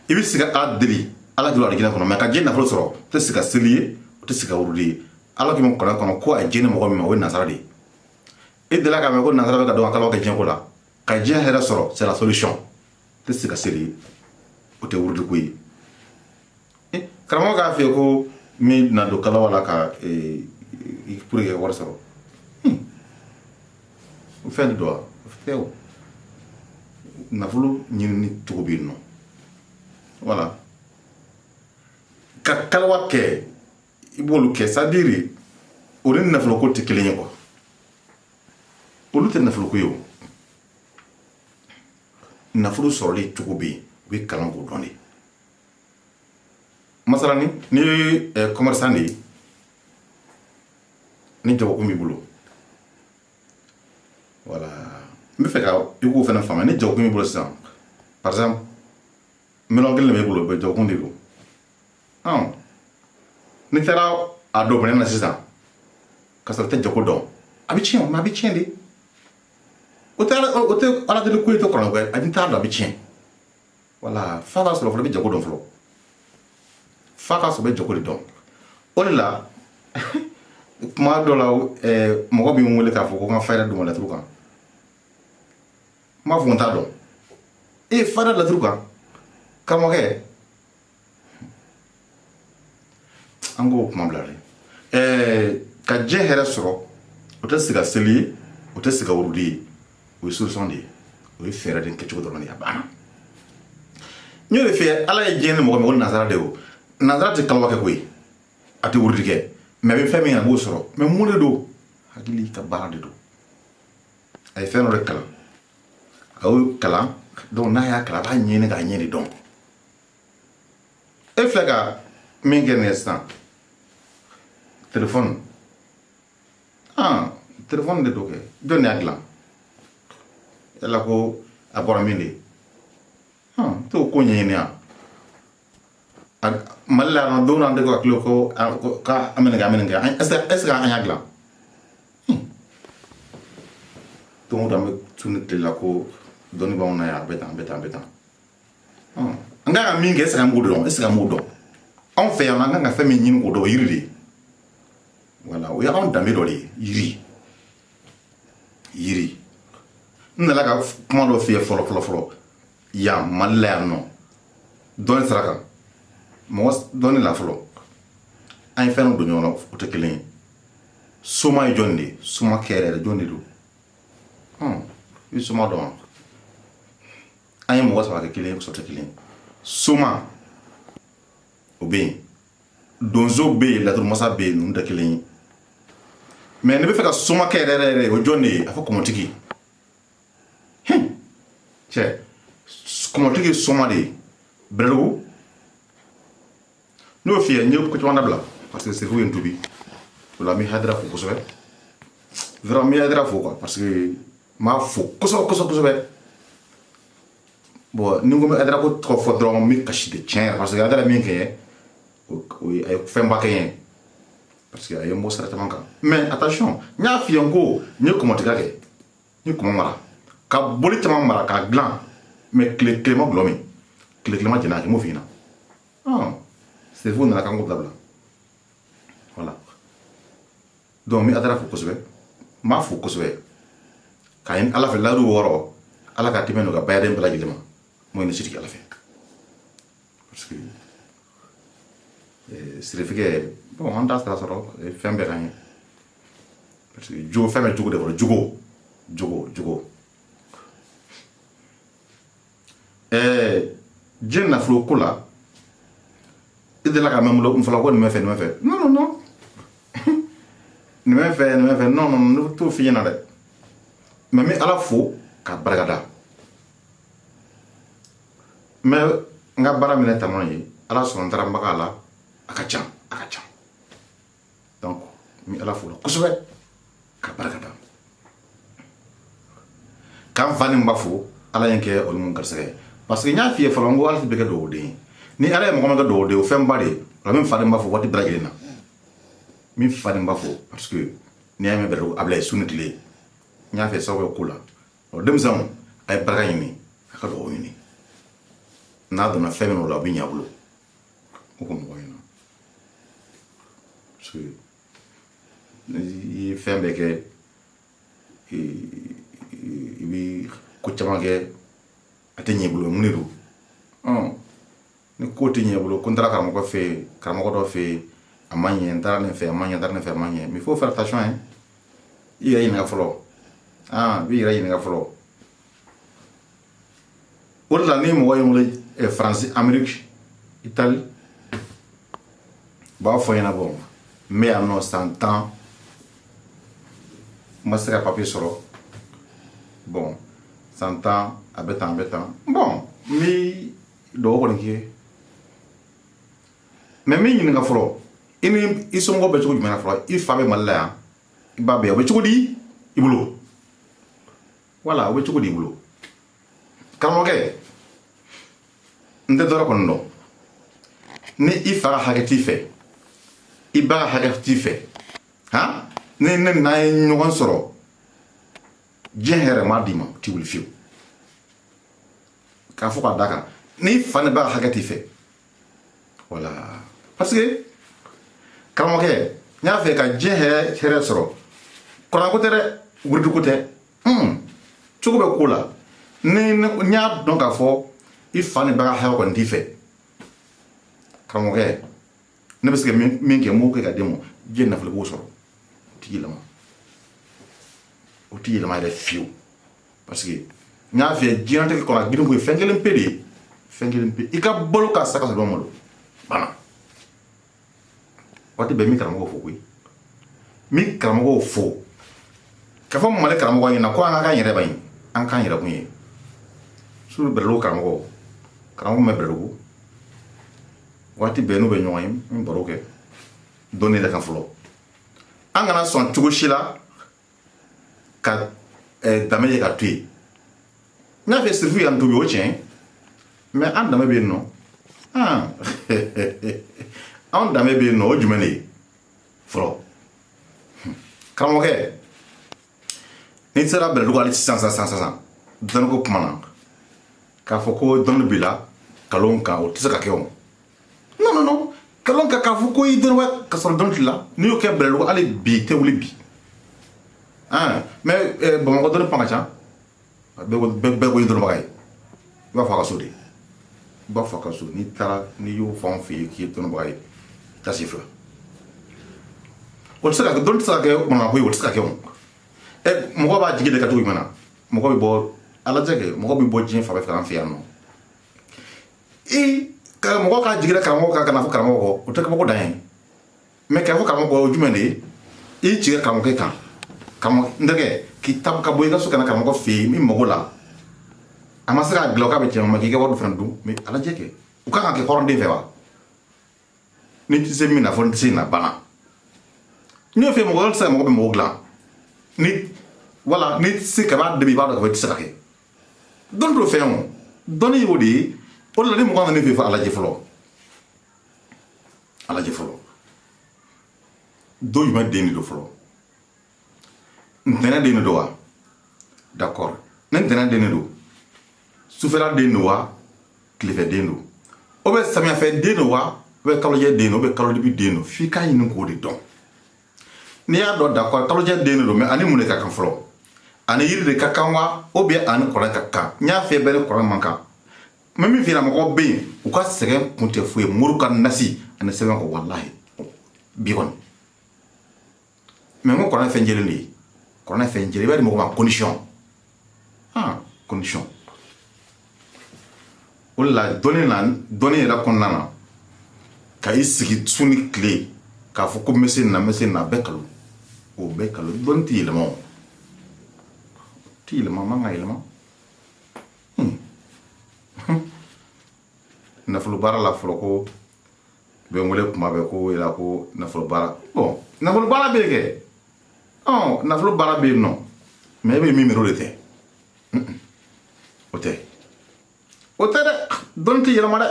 I bɛ se ka Ala deli, Ala jɔ alijinɛ kɔnɔ, mais ka diɲɛ nafolo sɔrɔ, o tɛ sigi ka seli ye, o tɛ sigi ka wurudi ye. Ala k'i ma kuranɛ kɔnɔ ko a ye diɲɛ mɔgɔ min ma, o ye nasara de ye. E delila k'a mɛn ko nasara bɛ ka dɔn ka kalaw kɛ diɲɛ ko la? Ka diɲɛ hɛrɛ sɔrɔ, c'est la solution. O tɛ sigi ka seli ye, o tɛ wurudi ko ye. Karamɔgɔ k'a f'i ye ko min na don kalawa la ka pour que ka wari sɔrɔ, o fɛn de don wa? O tɛ o. Nafolo ɲinini cogo bɛ yen nɔ. Voilà, ka kalawa kɛ, i b'olu kɛ, c'est à dire o ni nafolo ko tɛ kelen ye quoi. Olu tɛ nafolo ko ye. O Nafolo sɔrɔli cogo bɛ yen, u bɛ kalan k'o dɔn de. Masalani, n'i ye commerçant de ye, ni jagokun b'i bolo, voilà, n bɛ fɛ ka i k'o fana faamuya. Ni jagokun b'i bolo sisan, par exemple, 1 million de b'i bolo, bɛ jagokun de don. N'i taara a don minɛn na sisan ka sɔrɔ i tɛ jago dɔn, a bɛ tiɲɛ, mais a bɛ tiɲɛ de. O tɛ o tɛ Ala deli ko ye, tɛ kɔrɔ ko ye. A t'a dɔn, a bɛ tiɲɛ. Voilà, f'a ka sɔrɔ fɔlɔ i bɛ jago dɔn fɔlɔ, f'a ka sɔrɔ i bɛ jago de dɔn. O de la, kuma dɔ la, mɔgɔ bɛ n wele k'a fɔ ko n ka fayida d'u ma laturu kan. N b'a fɔ n t'a dɔn. E fayida laturu kan, karamɔgɔkɛ, an k'o kuma bila dɛ. Ka diɲɛ hɛrɛ sɔrɔ, o tɛ siga seli ye, o tɛ siga wurudi ye, o ye solution de ye, o ye fɛɛrɛ de kɛcogo dɔrɔn de ye, a banna. N y'o de fɛ, Ala ye diɲɛ ni mɔgɔ min ko nanzara de, o nanzara tɛ kalawa kɛ koyi, a tɛ wurudi kɛ, mais a bɛ fɛn min a b'o sɔrɔ. Mais mun de don? Hakili ka baara de don. A ye fɛn dɔ de kalan, a y'o kalan. Donc n'a y'a kalan, a b'a ɲini k'a ɲɛ de dɔn. E filɛ ka min kɛ nin ye sisan, telefɔni, ah, telefɔni de don kɛ. Jɔn de y'a dilan? Yala ko a bɔra min de? Ah, t'o ko ɲɛɲini yan Mali la yan. Don an tɛ ka kilo ko k'an bɛ nin kɛ, an bɛ nin kɛ, est ce que an y'a dilan? Don o don an bɛ tu ni tile la ko dɔnni b'anw na yan, a bɛ tan, a bɛ tan, a bɛ tan. An kan ka min kɛ, est ce que an b'o dɔn? Est ce que an b'o dɔn? Anw fɛ yan, an kan ka fɛn min ɲini k'o dɔn, o yiri de ye. Voilà, o ye anw danbe dɔ de ye, yiri. Yiri, n nana ka kuma dɔ f'i ye fɔlɔ fɔlɔ fɔlɔ yan Mali la yan nɔ, dɔnni sira kan, mɔgɔ dɔnni la fɔlɔ, an ye fɛn dɔ don ɲɔgɔn na, o tɛ kelen ye. Soma ye jɔn de ye? Soma kɛ yɛrɛ jɔn de don? I bɛ soma dɔn wa? An ye mɔgɔ saba kɛ kelen ye, sɔrɔ tɛ kelen ye. Soma o bɛ yen, donso bɛ yen, laturumasa bɛ yen, ninnu tɛ kelen ye. Mais n'i bɛ fɛ ka somakɛ yɛrɛ yɛrɛ yɛrɛ, o jɔn de ye? A fɔ kɔmɔtigi. Cɛ, kɔmɔtigi ye soma de ye. Bɛlɛdugu, n'o f'i ye, n ye ko caman dabila parce que sirifu ye n tubi. O la n bɛ Hayidara fo kosɛbɛ, vraiment n bɛ Hayidara fo quoi, parce que n b'a fo kosɛbɛ kosɛbɛ kosɛbɛ. Bon, ni n ko n bɛ Hayidara ko tɔgɔ fɔ dɔrɔn, n bɛ kasi de, tiɲɛ yɛrɛ, parce que Hayidara min kɛ, o ye, a ye fɛnba kɛ n ye, parce que a ye n bɔ sira caman kan. Mais attention, n y'a f'i ye n ko n ye kɔmɔtigiya kɛ, n ye kɔmɔ mara, ka boli caman mara k'a dilan, mais tile kelen ma gulɔ min, tile kelen ma jɛn'a kɛ, n m'o f'i ɲɛna. Sirifu nana k'an k'o dabila. Voilà, donc n bɛ Hayidara fo kosɛbɛ, n b'a fo kosɛbɛ k'a ɲini Ala fɛ, layidu wɔɔrɔ, Ala ka tɛmɛ n'o ka bayaden bɛɛ lajɛlen ma. M'o ɲini sitigi Ala fɛ, parce que sirifikɛ, bon, an t'a sira sɔrɔ fɛn bɛɛ ka ɲɛ, parce que jogo, fɛn bɛ jogo de kɔrɔ, jogo, jogo, jogo. Diɲɛ nafolo ko la, i delila ka mɛn n bolo n fɔlɔ ko nin bɛ fɛ, nin bɛ fɛ? Non, non, non, nin bɛ fɛ, nin bɛ fɛ, non, non, ne t'o f'i ɲɛna dɛ. Mais n bɛ Ala fo k'a barikada. N bɛ n ka baara minɛ tama ye, Ala sɔnna, n taara n baga a la, a ka ca, a ka ca. Donc n bɛ Ala fo la kosɛbɛ k'a barikada, k'an fa ni n ba fo, Ala ye n kɛ olu mun garisɛgɛ, parce que n y'a f'i ye fɔlɔ n ko Ala tɛ bɛɛ kɛ dugawuden ye. Ni Ala ye mɔgɔ min kɛ dugawuden ye, o fɛnba de ye. O la n bɛ n fa ni n ba fo waati bɛɛ lajɛlen na, n bɛ n fa ni n ba fo, parce que n'i y'a mɛn bɛrɛ a bila ye su ni tile, n y'a fɛ sababu bɛ ko la. Ɔ, denmisɛnw, a ye barika ɲini, a ka dugawu ɲini, n'a donna fɛn min o la, a bɛ ɲɛ a bolo. O ko mɔgɔ ɲɛna, parce que n'i ye fɛn bɛɛ kɛ, i bɛ ko caman kɛ, a tɛ ɲɛ i bolo. Mun de don? Ni ko tɛ ɲɛ i bolo, ko n taara karamɔgɔ fɛ yen, karamɔgɔ dɔ fɛ yen, a ma ɲɛ, n taara nin fɛ, a ma ɲɛ, n taara nin fɛ, a ma ɲɛ. Mais il faut faire attention hein. I yɛrɛ ɲininka fɔlɔ, ah, i b'i yɛrɛ ɲininka fɔlɔ. O de la ni mɔgɔ ye n wele Faransi, Amérique, Italie, u b'a fɔ n ɲɛna, bon, n bɛ yan nɔ san 10, n ma se ka papier sɔrɔ. Bon, San 10, a bɛ tan, a bɛ tan. Bon, n bi dugawu kɔni k'i ye, mais n b'i ɲininka fɔlɔ, i ni i somɔgɔw bɛ cogo jumɛn na fɔlɔ? I fa bɛ Mali la yan, i ba bɛ yan, o bɛ cogo di i bolo? Wala o bɛ cogo di i bolo? Karamɔgɔkɛ, n tɛ dɔwɛrɛ kɔni dɔn. Ni i fa ka hakɛ t'i fɛ, i ba ka hakɛ t'i fɛ, han, ni ne n'an ye ɲɔgɔn sɔrɔ, diɲɛ hɛrɛ m'a d'i ma, o t'i wuli fiyewu. K'a fɔ k'a da kan, n'i fa ni ba ka hakɛ t'i fɛ, wala. Parce que karamɔgɔkɛ, n y'a fɛ ka diɲɛ hɛrɛ hɛrɛ sɔrɔ, kuranko tɛ dɛ, wuriduko tɛ. Cogo bɛ ko la. Ni n y'a dɔn k'a fɔ i fa ni ba ka hakɛ kɔni t'i fɛ, karamɔgɔkɛ, ne bɛ se ka min kɛ, n b'o kɛ ka d'e ma. Diɲɛ nafolo b'o sɔrɔ, o t'i yɛlɛma, o t'i yɛlɛma yɛrɛ fiyewu. Parce que n y'a f'i ye, diɲɛlatigɛ kɔnɔ, a girin ko ye fɛn kelen pe de ye, fɛn kelen pe: i ka balo ka sa ka sɔrɔ i ma malo. Banna. Waati bɛɛ n bɛ karamɔgɔw fo koyi, n bɛ karamɔgɔw fo k'a fɔ Mali karamɔgɔ ɲɛna ko an ka k'an yɛrɛ ba ye, an k'an yɛrɛ kun ye. Surtout Bɛlɛdugu karamɔgɔ, karamɔgɔ min bɛ Bɛlɛdugu, waati bɛɛ n'u bɛ ɲɔgɔn ye, n bɛ baro kɛ dɔnni yɛrɛ kan fɔlɔ. An kana sɔn cogo si la ka danbe ye ka to yen. N y'a fɛ sirifu y'an tobi, o tiɲɛ, mais an danbe bɛ yen nɔ. Anw danbe bɛ yen nɔ, o jumɛn de ye fɔlɔ? Karamɔgɔkɛ, n'i sera Bɛlɛdugu hali sisan sisan sisan, dɔnniko kuma na, k'a fɔ ko dɔnni b'i la kalon kan, o tɛ se ka kɛ o. Non, non, non, kalon kan, k'a fɔ ko i dɔnniba ka sɔrɔ dɔnni t'i la, n'i y'o kɛ Bɛlɛdugu hali bi, i tɛ wuli bi. Mais Bamakɔ dɔnni kuma ka ca, bɛɛ ko i dɔnnibaga ye. I b'a fɔ a ka so de, i b'a fɔ a ka so. N'i taara, n'i y'o fɔ anw fɛ yen k'i ye dɔnnibaga ye, taa si fila, o tɛ se ka kɛ. Dɔnni tɛ se ka kɛ manamana ko ye, o tɛ se ka kɛ o. Ɛ, mɔgɔ b'a jigi de ka cogo jumɛn na? Mɔgɔ bɛ bɔ, a lajɛ kɛ, mɔgɔ bɛ bɔ diɲɛ fan bɛɛ fɛ an fɛ yan nɔ. I ka mɔgɔ k'a jigi da karamɔgɔ kan, ka na fɔ karamɔgɔ kɔ, o tɛ kabako dan ye. Mais k'a fɔ karamɔgɔ kɔ, o jumɛn de ye? I jigi karamɔgɔkɛ kan, karamɔgɔ n terikɛ, k'i ta ka bɔ i ka so ka na karamɔgɔ fɛ yen min mago la, a ma se k'a dilan k'a bɛ tiɲɛ ma, k'i ka wari fana dun. Mais a lajɛ kɛ, o kan ka kɛ hɔrɔnden fɛ wa? Ni tɛ se min na, fɔ n tɛ se na, banna. N y'o fɛ, mɔgɔ wɛrɛ tɛ se ka mɔgɔ bɛ mɔgɔ dilan ni wala ni tɛ se ka b'a dɛmɛ, i b'a dɔn k'a fɔ i tɛ se ka kɛ. Dɔnni t'o fɛn o, dɔnni y'o de ye. O de la, ni mɔgɔ nana ne fɛ, fɔ a lajɛ fɔlɔ, a lajɛ fɔlɔ, don jumɛn den de don fɔlɔ? Ntɛnɛn den de don wa? D'accord, ni ntɛnɛn den de don, sufɛla den don wa, tilefɛ den don? O bɛ samiyɛfɛ den don wa, o bɛ kalojɛ den don, o bɛ kalodibi den don? F'i k'a ɲini k'o de dɔn. N'i y'a dɔn, d'accord, kalojɛ den de don, mais ani mun de ka kan fɔlɔ? Ani yiri de ka kan wa, ou bien ani kɔrɔ ka kan? N y'a fɛ, bɛɛ ni kɔrɔ man kan. Mais min f'i ɲɛna, mɔgɔw bɛ yen, u ka sɛgɛn kun tɛ foyi ye mori ka nasi ani sɛbɛn kɔ, walahi bi kɔni. Mais n ko kɔrɔ ye fɛn jɛlen de ye, kɔrɔ ye fɛn jɛlen, i b'a di mɔgɔ ma condition, ah, condition. O de la, dɔnni na, dɔnni yɛrɛ kɔnɔna na, ka i sigi su ni tile k'a fɔ ko n bɛ se nin na, n bɛ se nin na, a bɛɛ kalo, o bɛɛ kalo. Dɔnni tɛ yɛlɛma, o tɛ yɛlɛma, man ka yɛlɛma. Nafolo baara la fɔlɔ, ko bɛ n wele kuma bɛɛ ko yala ko nafolo baara. Bon, nafolo baara bɛ yen kɛ, ɔ nafolo baara bɛ yen nɔ, mais e bɛ min miiri, o de tɛ, o tɛ, o tɛ dɛ. Dɔnni tɛ yɛlɛma dɛ.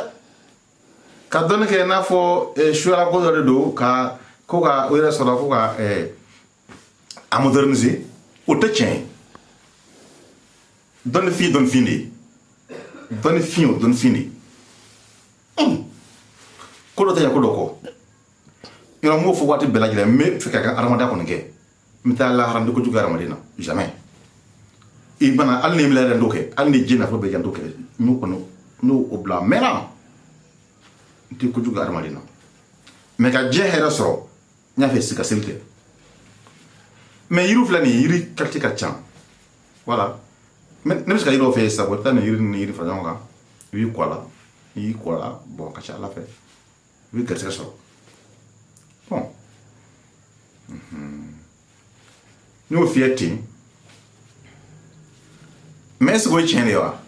Ka dɔnni kɛ i n'a fɔ suyala ko dɔ de don, ka ko ka o yɛrɛ sɔrɔ ko ka a moderniser, o tɛ tiɲɛ ye. Dɔnni fin ye dɔnni fin de ye, dɔnni fin o dɔnni fin de ye. Ko dɔ tɛ ɲɛ ko dɔ kɔ. Yɔrɔ n b'o fɔ waati bɛɛ lajɛlen, n bɛ fɛ ka ka adamadenya kɔni kɛ, n bɛ taa lahara, n tɛ kojugu kɛ hadamaden na, jamais. I bana, hali ni n yɛrɛ t'o kɛ, hali ni diɲɛ nafolo bɛɛ jan t'o kɛ. N y'o kɔni, n y'o o bila a mɛnna, n tɛ kojugu kɛ hadamaden na. Mais ka diɲɛ hɛrɛ sɔrɔ, n y'a fɛ sigi ka seli tɛ. Mais yiri filɛ nin ye, yiri qualité ka ca. Voilà, ne bɛ se ka yiri dɔw fɛ yen sisan, i bɛ taa nin yiri ni yiri fara ɲɔgɔn kan, i b'i kɔ a la. N'i y'i kɔ a la, bon, a ka ca Ala fɛ, i bɛ garisɛgɛ sɔrɔ. Bon, n y'o fiyɛ ten. Mais est ce que o ye tiɲɛ de ye wa?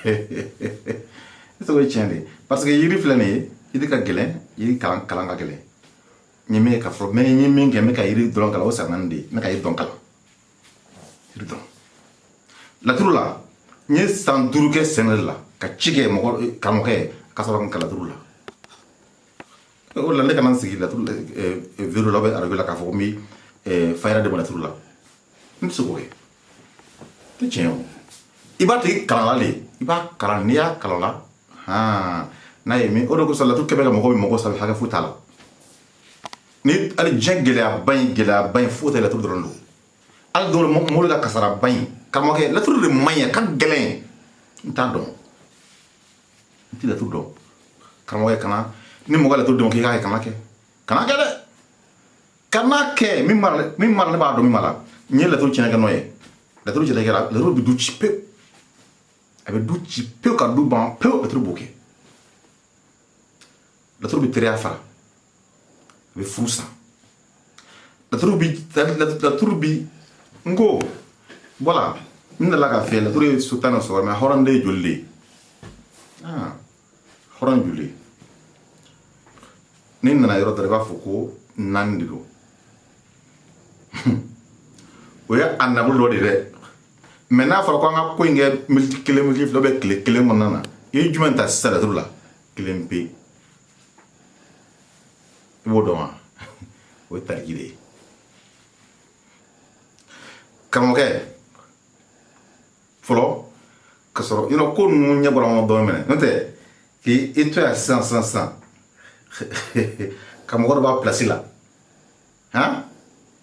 Est ce que o ye tiɲɛ de ye? Parce que yiri filɛ nin ye, yiri ka gɛlɛn, yiri kalan kalan ka gɛlɛn. N ye min ka fɔ, mais n ye min kɛ, n bɛ ka yiri dɔrɔn kalan, o san 4 de ye. N bɛ ka yiri dɔn kalan, yiri dɔn laturu la. N ye san 5 kɛ sɛnɛ de la ka ci kɛ mɔgɔ karamɔgɔkɛ ka sɔrɔ ka n kalan laturu la. O la ne kana n sigi laturu vidéo la, arajo la, k'a fɔ ko n bɛ fayira de ma laturu la. N tɛ se k'o kɛ, tɛ tiɲɛ. O i b'a tigi kalan la de, i b'a kalan. N'i y'a kalan la, han, n'a ye min, o de kosɔn laturu kɛ bɛ ka mɔgɔ min mɔgɔ sabu hakɛ foyi t'a la. Ni hali diɲɛ gɛlɛyaba in, gɛlɛyaba in foyi tɛ, laturu dɔrɔn don. Hali dɔw mobili ka kasaraba in, karamɔgɔkɛ, laturu de man ɲi, a ka gɛlɛn. N t'a dɔn, n tɛ laturu dɔn. Karamɔgɔkɛ, kana ni mɔgɔ laturu dɔn k'i k'a kɛ, kana kɛ, kana kɛ dɛ, kana kɛ. Min mara, min mara, ne b'a dɔn min mara. N ye laturu tiɲɛ kɛ n'o ye. Laturu tiɲɛ kɛra, laturu bɛ du ci pewu, a bɛ du ci pewu ka du ban pewu. Laturu b'o kɛ. Laturu bɛ teriya fara, a bɛ furu sa. Laturu bi n ko voilà, n nana ka fɛ laturu ye so 10 sɔrɔ. Mais hɔrɔn de ye joli de ye? Ah, hɔrɔn joli? Ni nana yɔrɔ dɔ la, i b'a fɔ ko 4 de don. O ye a nabolo dɔ de dɛ. Mais n'a fɔra ko an ka ko in kɛ miniti 1, miniti 2 bɛ tile 1 kɔnɔna na, i ye jumɛn ta sisan laturu la? 1 pe, i b'o dɔn wa? O ye tariki de ye, karamɔgɔkɛ. Fɔlɔ ka sɔrɔ yɔrɔ ko ninnu ɲɛ bɔra ɲɔgɔn dɔɔnin minɛ, n'o tɛ k'i to yan sisan sisan sisan ka mɔgɔ dɔ b'a place la, han,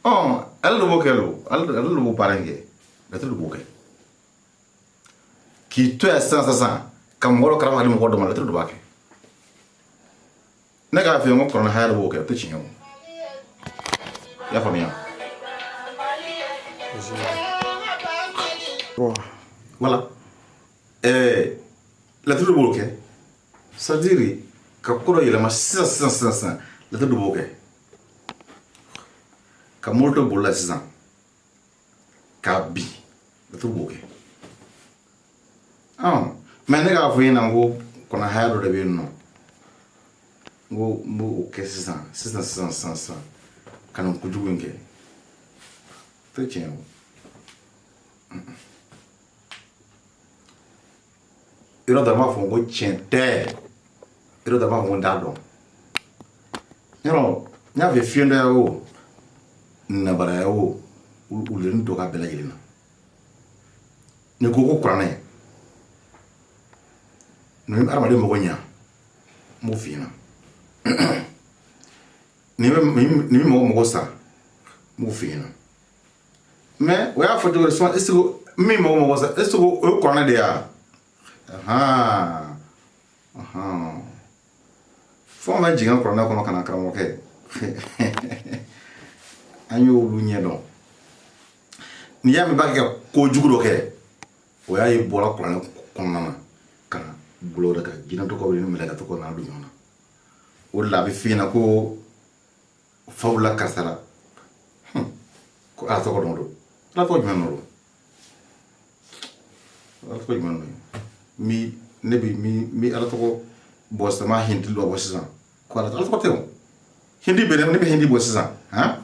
ɔn, ale de b'o kɛ lo, ale de b'o baara in kɛ. Laturu de b'o kɛ. K'i to yan sisan sisan ka mɔgɔ dɔ karamɔgɔ di mɔgɔ dɔ ma, laturu de b'a kɛ. Ne k'a f'i ye n ko kuranɛ haya de b'o kɛ, o tɛ tiɲɛ o. I y'a faamuya? Voilà, laturu de b'o kɛ, c'est à dire ka ko dɔ yɛlɛma sisan sisan sisan sisan, laturu de b'o kɛ. Ka moto to boli la sisan k'a bin, laturu b'o kɛ. Mais ne k'a fɔ i ɲɛna ko kɔnɔ haya dɔ de bɛ yen nɔ, n ko n b'o kɛ sisan sisan sisan sisan sisan ka nin kojugu in kɛ, tɛ tiɲɛ o. Yɔrɔ dɔ b'a fɔ ko tiɲɛ tɛ, yɔrɔ dɔ b'a fɔ ko n t'a dɔn. Yɔrɔ n y'a fɛ fiyentɔya o, nabaraya o, wuluni dɔ ka bɛɛ lajɛlen na. Ni ko ko kuranɛ nin bɛ hadamaden mago ɲa, n b'o f'i ɲɛna. Nin bɛ mɔgɔ mago sa, n b'o f'i ɲɛna. Mais o y'a fɔ cogo di sisan? Est ce que min mɔgɔ mago sa, est ce que o ye kuranɛ de ye wa? Ahan ahan, fɛn o fɛn jiginna kuranɛ kɔnɔ ka na, karamɔgɔkɛ, an y'olu ɲɛ dɔn. N'i y'a mɛn b'a kɛ kojugu dɔ kɛ, o y'a ye bɔra kuranɛ kɔnɔna na ka na bolo wɛrɛ kan, jinɛ tɔgɔ ni mɛlɛkɛ tɔgɔ nana don ɲɔgɔn na. O de la a bɛ f'i ɲɛna ko faw la karisa la ko ala tɔgɔ dɔn don. Ala tɔgɔ jumɛn don? Ala tɔgɔ jumɛn don? Mi ne bi mi mi ala tɔgɔ bɔ sisan, ma hindi dɔ bɔ sisan ko ala tɔgɔ tɛ o. Hindi bɛ ne bɛ hindi bɔ sisan, han,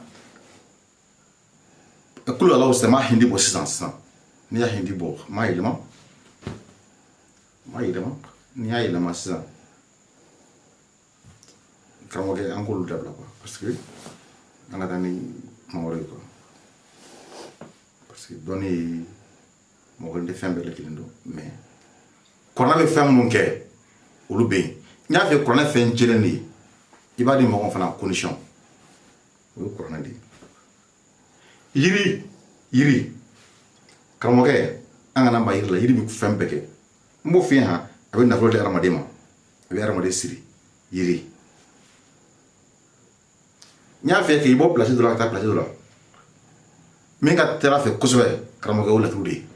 kulu ala sisan ma hindi bɔ sisan sisan. N'i y'a hindi bɔ, m'a yɛlɛma, m'a yɛlɛma. N'i y'a yɛlɛma sisan, karamɔgɔkɛ, an k'olu dabila quoi, parce que an ka taa ni kuma wɛrɛ ye quoi, parce que dɔnni ye mɔgɔ kelen tɛ fɛn bɛɛ lajɛlen dɔn. Mais kuranɛ bɛ fɛn minnu kɛ, olu bɛ yen. N y'a fɛ kuranɛ fɛn jɛlen de ye, i b'a di mɔgɔ fana condition, o ye kuranɛ de ye. Yiri, yiri, karamɔgɔkɛ, an kana ban yiri la. Yiri bɛ fɛn bɛɛ kɛ, n b'o f'i ye. Han, a bɛ nafolo di hadamaden ma, a bɛ hadamaden siri yiri. N y'a fɛ k'i bɔ place dɔ la ka taa place dɔ la, min ka teli a fɛ kosɛbɛ, karamɔgɔkɛ, o laturu de ye.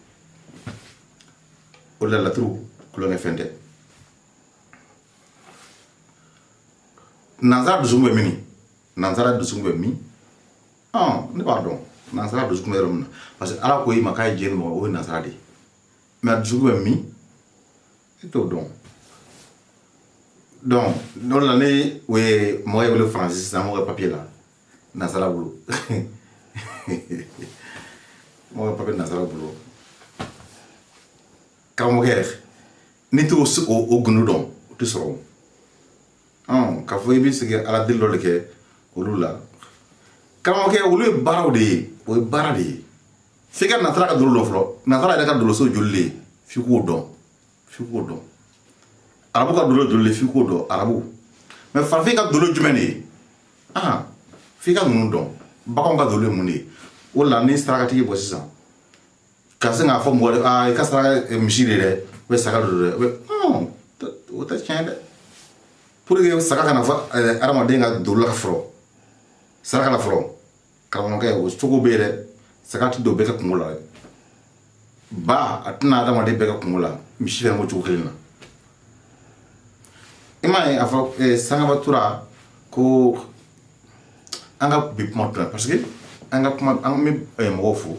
O de la laturu kulonkɛ fɛn tɛ. Nansara dusukun bɛ min? Nansara dusukun bɛ min? Ne b'a dɔn nansara dusukun bɛ yɔrɔ min na, parce que ala ko i ma k'a ye diɲɛ mɔgɔ, o ye nansara de ye. Mais a dusukun bɛ min, e t'o dɔn. Donc o de la ni o ye mɔgɔ ye wele Faransi sisan, mɔgɔ ka papier la nasara bolo, mɔgɔ ka papier nasara bolo, karamɔgɔkɛ, n'i t'o o gundo dɔn, o tɛ sɔrɔ. K'a fɔ i bɛ sigi ala deli dɔ de kɛ olu la, karamɔgɔkɛ, olu ye baaraw de ye, o ye baara de ye. F'i ka natara ka dolo dɔn fɔlɔ. Natara yɛrɛ ka doloso joli de ye, f'i k'o dɔn, f'i k'o dɔn. Arabu ka dolo joli de, f'i k'o dɔn arabu. Mais farafin ka dolo jumɛn de ye? F'i ka ninnu dɔn. Baganw ka dolo ye mun de ye? O la ni sarakatigi bɔ sisan ka se k'a fɔ mɔgɔ aa i ka saraka misi de dɛ, u bɛ saga don dɛ, o tɛ tiɲɛ dɛ. Pour que saga kana fɔ adamaden ka dolo la fɔlɔ, saraka la fɔlɔ, karamɔgɔkɛ, o cogo bɛ yen dɛ. Saga ti don bɛɛ ka kungo la dɛ. Ba a tɛna adamaden bɛɛ ka kungo la. Misi fɛnɛ b'o cogo kelen na. I m'a ye a fɔ Sangaba Tura ko an ka bi kuma tun, parce que an ka kuma, an bɛ mɔgɔw fo,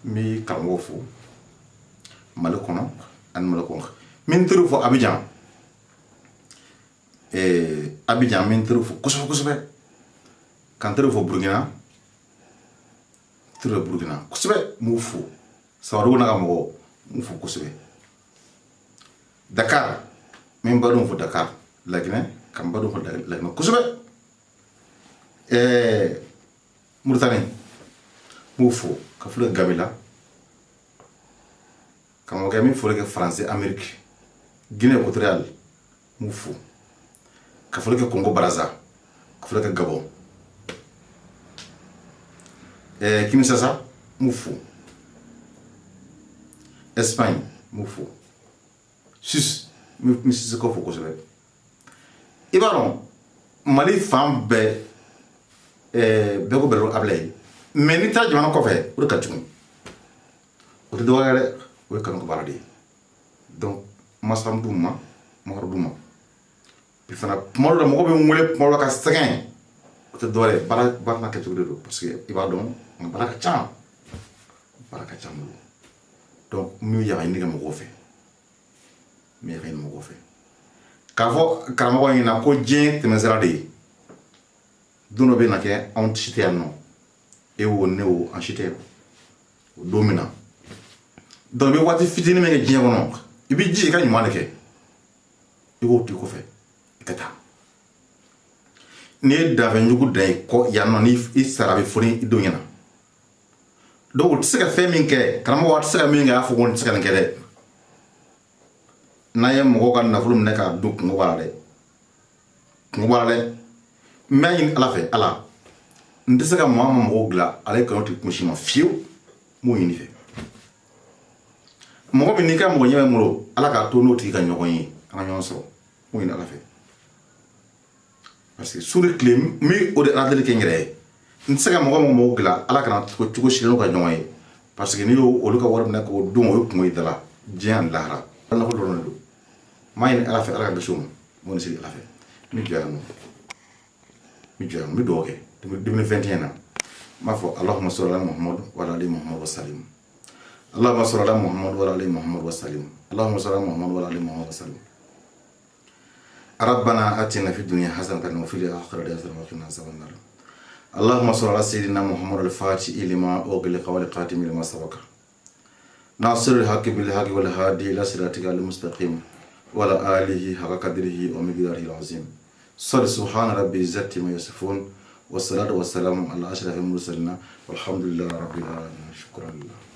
n bɛ karamɔgɔw fo Mali kɔnɔ ani Mali kɔnɔ. N bɛ n teriw fo Abidjan, Abidjan, n bɛ n teriw fo kosɛbɛ kosɛbɛ. Ka n teriw fo Burukina, n teriw Burukina kosɛbɛ, n b'u fo. Sabadugu n'a ka mɔgɔw, n b'u fo kosɛbɛ. Dakar, n bɛ n badenw fo Dakar, Laginɛ, ka n badenw fo Laginɛ kosɛbɛ. Muritani, n b'u fo. Ka foli kɛ Gabila karamɔgɔkɛ, n bɛ foli kɛ Faransi, Amérique, Guinée équatoriale, n b'u fo. Ka foli kɛ Congo Brazza, ka foli kɛ Gabon, Kinshasa, n b'u fo. Espagne, n b'u fo. Suisse, n bɛ Suisse fo kosɛbɛ. I b'a dɔn Mali fan bɛɛ, bɛɛ ko bɛlɛ Abilaye, mais n'i taara jamana kɔfɛ, o de ka jugu. O tɛ dɔwɛrɛ ye dɛ, o ye kanu ka baara de ye. Donc masa d'u ma, mɔgɔ d'u ma bi fana. Kuma dɔ la mɔgɔ bɛ n wele, kuma dɔ la ka sɛgɛn, o tɛ dɔwɛrɛ ye, baara baara n'a kɛcogo de don. Parce que i b'a dɔn n ka baara ka ca, baara ka ca n bolo. Donc n bɛ yafa ɲini kɛ mɔgɔw fɛ, n bɛ yafa ɲini mɔgɔw fɛ k'a fɔ karamɔgɔ ɲɛna ko diɲɛ tɛmɛsira de ye. Don dɔ bɛ na kɛ, anw si tɛ yan nɔ, e wo, ne wo, an si tɛ yan o don min na. Donc i bɛ waati fitinin min kɛ diɲɛ kɔnɔ, i b'i jija i ka ɲuman de kɛ, i b'o to i kɔfɛ i ka taa. N'i ye danfɛnjugu dan i kɔ yan nɔ, ni i sara, a bɛ fɔ i denw ɲɛna. Donc o tɛ se ka fɛn min kɛ, karamɔgɔ, a tɛ se ka min kɛ, a fɔ ko n tɛ se ka nin kɛ dɛ. N'an ye mɔgɔw ka nafolo minɛ k'a dun, kungo b'a la dɛ, kungo b'a la dɛ. N b'a ɲini Ala fɛ, Ala n tɛ se ka maa ma mɔgɔw dilan, ale kanu tɛ kun si ma fiyewu. N b'o ɲini fɛ. Mɔgɔ min n'i ka mɔgɔ ɲɛ bɛ n bolo, Ala k'a to n'o tigi ka ɲɔgɔn ye, an ka ɲɔgɔn sɔrɔ. N b'o ɲini Ala fɛ, parce que su ni tile n bɛ o de Ala deli kɛ n yɛrɛ ye. N tɛ se ka mɔgɔ mɔgɔ dilan, Ala kana cogo si n'o ka ɲɔgɔn ye, parce que n'i y'o olu ka wari minɛ k'o dun, o ye kungo ye da la diɲɛ ani lahara. Nafolo dɔrɔn de don. N b'a ɲini Ala fɛ, Ala ka kisi o ma. N b'o de sigi Ala fɛ. N bɛ jɔ yan nɔ, n bɛ jɔ yan, n bɛ dugawu kɛ 2021 na. N b'a fɔ Allahumma salli ala Muhammad wa ala ali Muhammad wa salim, Allahumma salli ala Muhammad wa ala ali Muhammad wa salim, Allahumma salli ala Muhammad wa ala ali Muhammad wa salim. ربنا آتنا في الدنيا حسنة وفي الآخرة حسنة وقنا عذاب النار. اللهم صل على سيدنا محمد الفاتح لما أغلق والخاتم لما سبق ناصر الحق بالحق والهادي إلى صراطك المستقيم وعلى آله حق قدره ومقداره العظيم. صل سبحان ربي العزة ما يصفون والصلاة والسلام على أشرف المرسلين والحمد لله رب العالمين. شكرا لله.